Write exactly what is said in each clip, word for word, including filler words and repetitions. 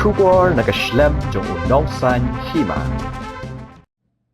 Khubor na ka shlem jong u Nongsaiñ Hima.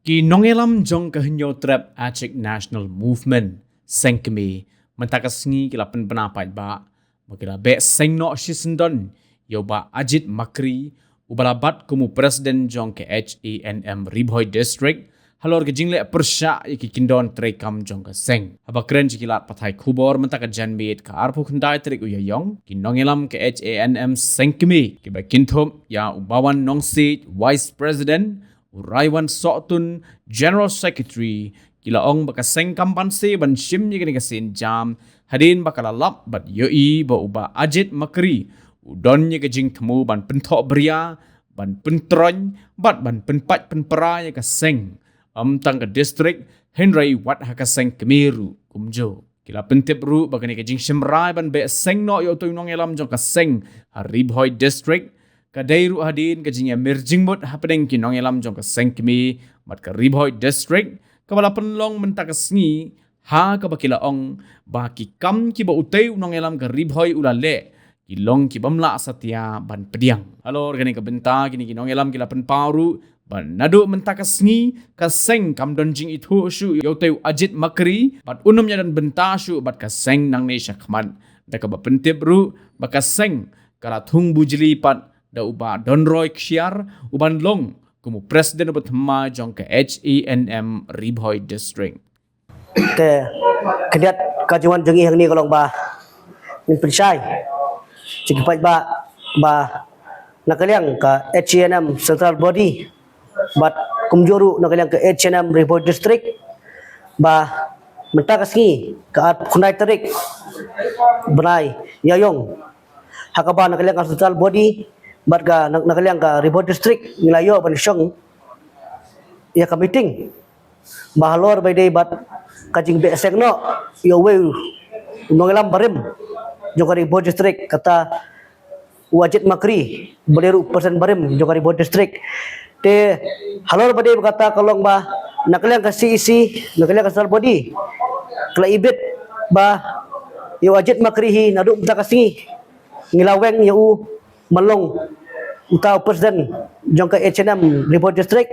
Ki nongïalam jong ka Hynñiewtrep Achik National Movement, Seng Kmie, mynta ka sngi ki la pynbna paidbah ba ki la beh seng noh shisyndon ïa u Bah Ajit Makri, uba la bat kum u president jong ka H A N M Ri Bhoi District, halor ka jingleh pyrshah ïa ki kyndon treikam jong ka seng. Haba kren sha ki lad pathai khubor mynta ka janmiet ka arphew khyndai tarik u Ïaïong, ki nongïalam ka H A N M Seng Kmie, kiba kynthup ïa u Bawan Nongsiej, Vice President, u Raiwan Sohtun, General Secretary, ki la ong ba ka seng kam banse ban shim ïa kane ka sienjam hadien ba ka la lap bad ïohi ba u Bah Ajit Makri u don ïa ka jingthmu ban pynthohbria, ban pyntroiñ bad ban pynpait pynpra ïa ka seng, ym tang ka district, hynrei wat ha ka Seng Kmie ruh kumjuh. Ki la pyntip ruh ba kane ka jingshim rai ban beh seng noh ïa uto u nongïalam jong ka seng ha Ri Bhoi District ka dei ruh hadien ka jingïamir jingmut hapdeng ki nongïalam jong ka Seng Kmie bad ka Ri Bhoi District, kaba la pynlong mynta ka sngi, ha kaba ki la ong ba ki kam kiba utei u nongïalam ka Ri Bhoi u la leh, ki long kibym lah satia ban pdiang. Halor kane ka bynta kine ki nongïalam ki la pynpaw ruh ba naduh mynta ka sngi ka seng kam don jingithuh shuh ïa utei u Ajit Makri bad un ym ïadon bynta shuh bad ka seng nangne shakhmat, da kaba pyntip ruh ba ka seng ka la thung bujli pat da u Bah Donroy Kshiar uban long kum u president uba thymmai jong ka H A N M Ri Bhoi District. Te khyndiat ka jingwan jong ngi hangne ka long ba ngin pynshai sha ki paidbah ba na ka liang ka H A N M Central Body bad kumjuh ruh na ka liang ka H A N M Ri Bhoi District ba mynta ka sngi ka arphew khyndai tarik bnai Ïaïong, ha kaba na ka liang ka Central Body bad ka na, na ka liang ka Ri Bhoi District ngi la ïoh ban shong ïa ka meeting ba halor ba ïadei bad ka jingbeh seng noh ïa uwei u nongïalam barim jong ka Ri Bhoi District, kata u Ajit Makri, ba dei ruh u president barim jong ka Ri Bhoi District. Te halor ba dei ba kata ka long ba na ka liang ka C E C, na ka liang ka Central Body, ka la ibit ba ïa u Ajit Makri hi naduh mynta ka sngi ngi la weng ïa u ban long uta u president jong ka H A N M Ri Bhoi District.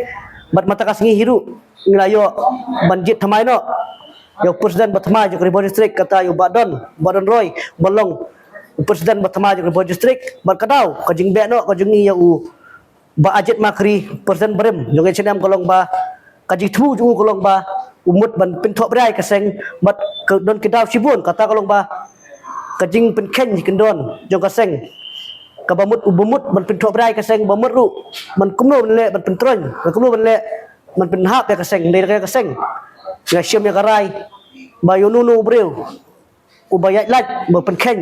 Bad mynta ka sngi hi ruh ngi la ïoh ban jied thymmai noh ïa u president ba thymmai jong ka Ri Bhoi District, kata ïa u Bah Don, Bah Donroy, ban long u president ba thymmai jong ka Ri Bhoi District. Bad ka daw ka jingbeh noh ka jong ngi ïa u Bah Ajit Makri, president barim jong ka H A N M, ka long ba ka jingthmu jong u ka long ba u mut ban pynthohbria ïa ka seng, bad ka don ki daw shibun, kata ka long ba ka jingpynkheiñ ïa ki kyndon jong ka seng, kaba mut u ba mut ban pynthohbria ïa ka seng, ba mut ruh ban kumno ban leh ban pyntroiñ, ban kumno ban leh ban pynhap ïa ka seng, dei ka seng. Nga shim ïa ka rai ba ïa uno uno u briew uba ïaid lait ba pynkheiñ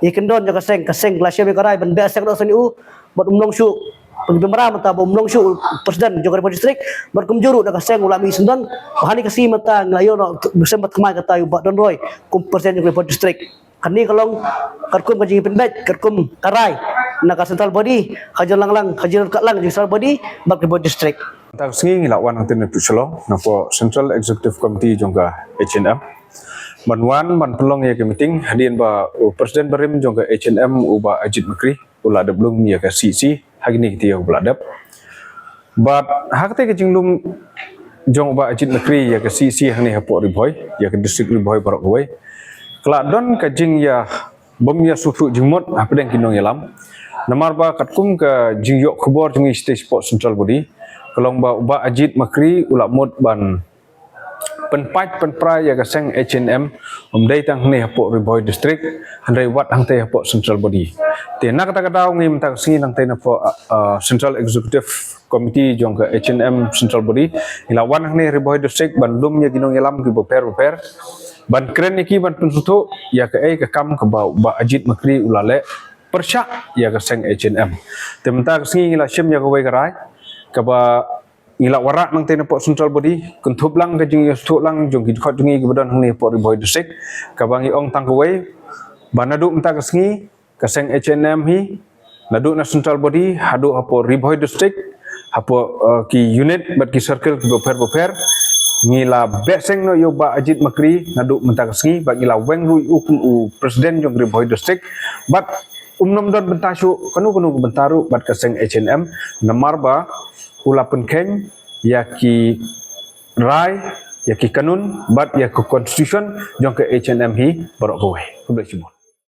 ïa ki kyndon jong ka seng, ka seng ka la shim ïa ka rai ban beh seng noh sha u, bad um long shuh, pynbeit mynta ba um long shuh u president jong ka Ri Bhoi District, bad kumjuh ruh na ka seng u la mih shisyndon. Ba ha kane ka sngi mynta ngi la ïoh noh u president ba thymmai, kata ïa u Bah Donroy, kum president jong ka Ri Bhoi District. Kane ka long katkum ka jingpynbeit, katkum ka rai na ka Central Body, ka jinglang lang, ka jinglang lang jong ka Central Body bad ka Ri Bhoi District. Mynta ka sngi ngi la wan hangtei na Shillong napoh Central Executive Committee jong ka H A N M ban wan ban pynlong ïa ka meeting hadien ba u president barim jong ka H A N M, u Bah Ajit Makri, u la dep lum ïa ka C E C ha kine ki taïew ba la dep. Bad ha katei ka jinglum jong u Bah Ajit Makri ïa ka C E C hangne hapoh Ri Bhoi, ïa ka district Ri Bhoi baroh kawei, ka la don ka jingïa bym ïa sngewthuh jingmut hapdeng ki nongïalam. Namar ba katkum ka jingïoh khubor jong ngi shatei shapoh Central Body, ka long ba u Bah Ajit Makri u la mut ban pynpait pynpra ïa ka seng H A N M, ym dei tang hangne hapoh Ri Bhoi District, hynrei wat hangtei hapoh Central Body. Te na kata ka daw ngi mynta ka sngi hangtei napoh, ah, ah, Central Executive Committee jong ka H A N M Central Body, ngi la wan hangne Ri Bhoi District ban lum ïa ki nongïalam kiba pher ba pher, ban kren ïa ki, ban pynsngewthuh ïa kaei ka kam kaba u Bah Ajit Makri u la leh pyrshah ïa ka seng H A N M. Te mynta ka sngi ngi la shim ïa kawei ka rai kaba ngi la wanrah hangtei napoh Central Body, kynthup lang ka jingïasngewthuh lang jong ki dkhot jong ngi kiba don hangne hapoh Ri Bhoi District, kaba ngi ong tang kawei ba naduh mynta ka sngi ka seng H A N M hi, naduh na Central Body haduh hapoh Ri Bhoi District, hapoh, eh, ki unit bad ki circle kiba pher ba pher, ngi la beh seng noh ïa u Bah Ajit Makri naduh mynta ka sngi, bad ngi la weng ruh ïa u kum u president jong Ri Bhoi District, bad Um nym don bynta shuh kano kano ka bynta ruh bad ka seng HANM, namar ba u la pynkheiñ ïa ki rai, ïa ki kanun bad ïa ka constitution jong ka HANM hi baroh kawei. Khublei shibun.